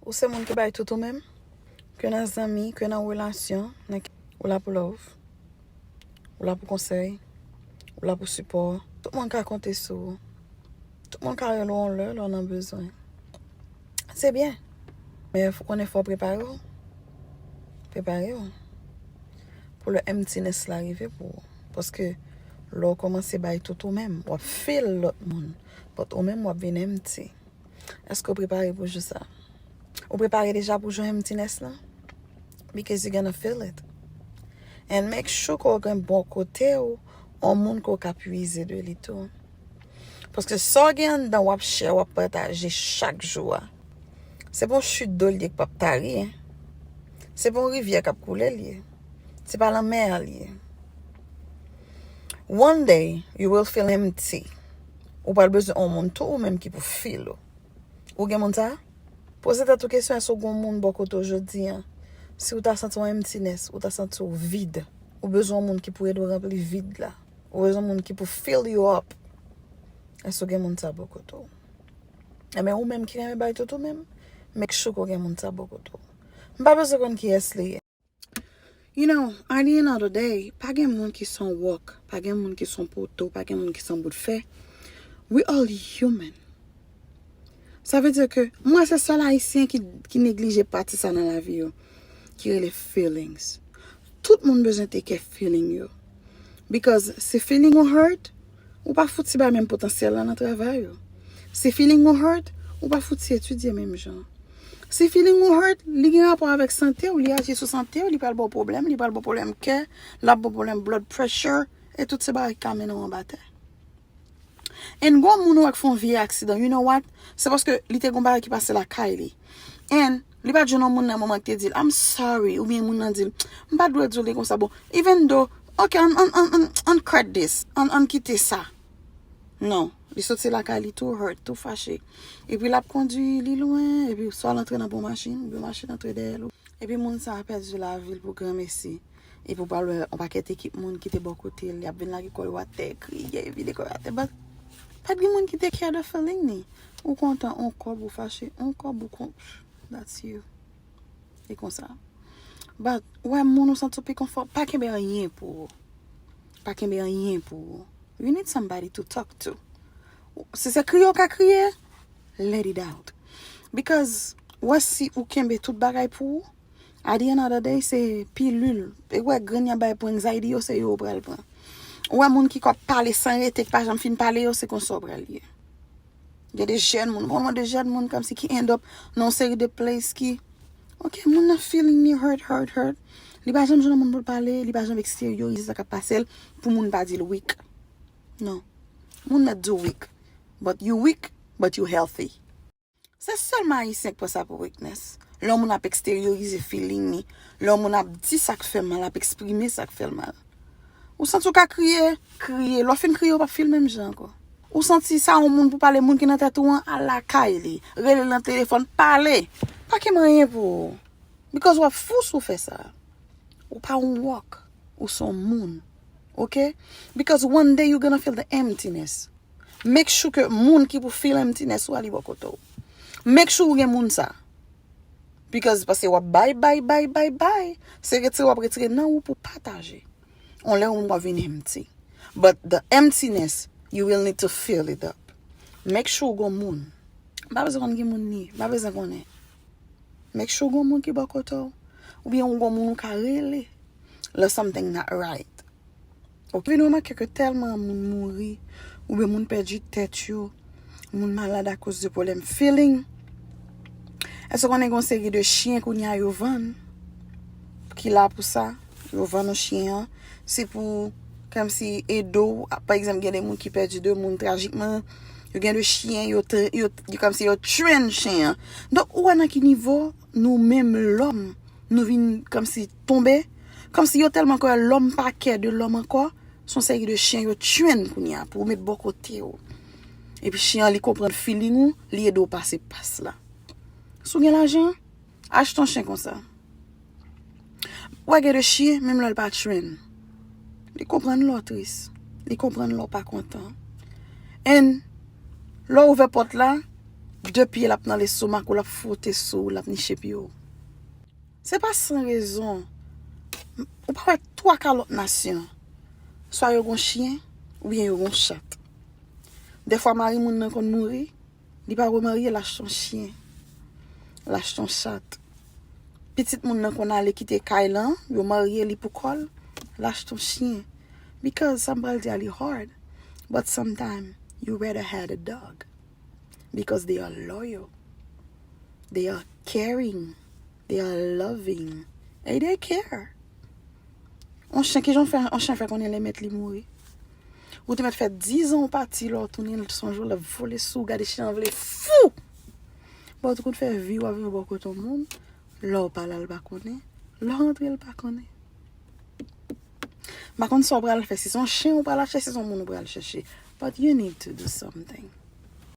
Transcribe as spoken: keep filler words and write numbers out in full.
Ou se moun ki bay tout ou menm? Ke nan zanmi, ke nan relasyon, nan, ou la pou love, ou la pou konsèy, ou la pou sipò. Tout moun ka konte sou ou. Tout moun ka rele w yon lè, lè w nan bezwen. Se byen. Men fò konnen fò w prepare w. Prepare w. Pou lè emptiness la rive pou ou. Paske lè w kòmanse bay tout ou menm, w ap fill lòt moun. But ou menm w ap vin empty. Èske w prepare pou jou sa? Ou prepare deja pou jou emptiness lan? Because you gonna feel it. And make sure ke w gen bò kote w, yon moun ke w ka pwize de li tou. Paske sa w gen anndan w ap share, w ap pataje chak jou a. Se pa yon chute d'eau li ye k p ap tari, en. Se pa yon rivyè k ap koule li ye. Se pa lanmè a li ye. One day, you will feel empty. Ou pral bezwen yon moun tou ou menm ki pou fill ou. Ou gen moun sa? Poze tèt ou kesyon, èske w gen yon moun bò kote w jodi a? Si w ta santi yon emptiness, ou ta santi w vid, ou bezwen yon moun ki pou ede w ranpli vid la. Ou bezwen yon moun ki pou fill you up. Èske w gen moun sa bò kote w? Enben, ou menm ki renmen bay tout ou menm, make sure ke w gen moun sa bò kote w. M pa bezwen konn kiyès li ye. You know, at the end of the day, pa gen moun ki se yon wòk, pa gen moun ki se yon poto, pa gen moun ki se yon bout fè. We all human. Sa vle di ke mwen se sèl Ayisyen ki, ki neglije pati sa nan lavi yo, ki rele feelings. Tout moun bezwen take care feeling yo. Because si feeling ou hurt, ou pa fouti bay menm potansyèl la nan travay ou. Si feeling ou hurt, ou pa fouti etidye menm jan. Si feeling ou hurt, li gen rapò avèk sante w, li aji sou sante w, li pral ba w pwoblèm, li pral ba w pwoblèm kè, l ap ba w pwoblèm blood pressure, e tout se bagay ki ka mennen w anba tè. And gon moun ou wè k fè yon vye aksidan, you know what? Se paske li te gon bagay ki pase lakay li. And li pa t jwenn yon moun nan moman ki te di l, "I'm sorry," oubyen moun nan di l, "M pa t dwe di w li konsa." Bon, even though, ok, an, an, an, an, an cut this, an, an kite sa. Non, li soti lakay li tou hurt, tou fache. Epi l ap kondui li lwen, epi swa l antre nan bon machin, oubyen machin antre dèyè l. Epi moun sa a pèdi lavi l pou granmesi. Epi w pral wè yon pakèt ekip moun ki te bò kote l, y ap vin lage kò yo atè, kriye, vide kò yo atè. But pa t gen moun ki te care the feeling ni. Ou kontan on kòb, ou fache on kòb, ou kon-, that's you. E konsa. But, ou wè moun ou santi w pi konfò, pa kenbe anyen pou ou. Pa kenbe anyen pou ou. You need somebody to talk to. Si se kriye w ka kriye, let it out. Because, wè si ou kenbe tout bagay pou ou, at the end of the day, se pilil. E wè grenn y ap bay pou anxiety yo, se yo ou pral pran. Ou wè moun ki konn pale san rete, ki pa janm fin pale yo, se konsa w pral ye. Gen de jèn moun, ou konn de jèn moun kòmsi ki end up nan yon seri de place ki, ok, moun nan feeling li hurt, hurt, hurt. Li pa janm jwenn moun pou l pale, li pa janm eksteryorize sa k ap pase l pou moun pa di l weak. Non. Moun mèt di w weak. But you weak, but you healthy. Se sèlman Ayisyen k pran sa pou weakness. Lè yon moun ap eksteryorize feeling li, lè yon moun ap di sa k fè mal, ap eksprime sa k fè l mal. Ou santi w ka kriye, kriye. Lè w fin kriye, ou p ap feel menm jan ankò. Ou santi sa yon moun pou pale, moun ki nan tèt ou an, al lakay li. Rele l nan telefòn, pale. Pa kenbe anyen pou ou. Because w ap fou si w fè sa. Ou pa yon wòk. Ou se yon moun. Ok? Because one day you gonna feel the emptiness. Make sure ke moun ki pou feel emptiness ou a li bò kote w. Make sure ou gen moun sa. Because, paske w ap bay, bay, bay, bay, bay. Se retire w ap retire nan ou pou pataje. On lè ou w ap vin empty. But the emptiness, you will need to fill it up. Make sure ou gon moun. M pa bezwen konn ki moun li ye. M pa bezwen konnen. Make sure ou gon moun ki bò kote w. Oubyen ou gon moun ou ka rele. Lè something not right. Ok, vin remake ke tèlman moun mouri, oubyen moun pèdi tèt yo, moun malad akoz de pwoblèm feeling. Èske w konnen gen yon seri de chyen kounye a yo vann? Ki la pou sa, yo vann yon chyen an. Se pou, kòmsi, ede w. Pa egzanp, gen de moun ki pèdi de moun trajikman. Yo gen de chyen, yo, tre- yo, yo kòmsi yo train chyen an. Donk, ou wè nan ki nivo nou menm lòm, nou vin kòmsi tonbe, kòmsi yo tèlman kwè lòm pa kè de lòm ankò, se yon seri de chyen yo train kounye a pou yo met bò kote yo. Epi chyen an, li konprann feeling ou, li ede w pase pas la. Si w gen lajan, achte yon chyen konsa. Ou wè gen de chyen, menm lè l pa train, li konprann lè w tris, li konprann lè w pa kontan. And lè w ouvè pòt la, de pye l ap nan lestomak ou, l ap fwote sou ou, l ap niche pye w. Se pa san rezon. Ou pa wè twa ka lòt nasyon, swa yo gon chyen oubyen yo gon chat. Dèfwa mari moun nan konn mouri, li pa remarye, l achte yon chyen, l achte yon chat. Pitit moun nan konn ale kite kay lan, yo marye li pou kò l, l achte yon chyen. Because sa m pral di a li hard, but sometimes you rather had a dog. Because they are loyal, they are caring, they are loving, and they care. On chen, kijan fè, on chen fè konnen lè mèt li mouri? Ou te mèt fè dizan ou pati, lè w tounen, l sonje w, l ap vole sou ou, gade chen an vle fou! Bon, ou te konn fè vi w ap viv bò kote yon moun, lè w pa la, l pa konnen, lè w antre, l pa konnen. M pa konn sa w pral fè, si se yon chen ou pral achte, si se yon moun ou pral chèche. But you need to do something.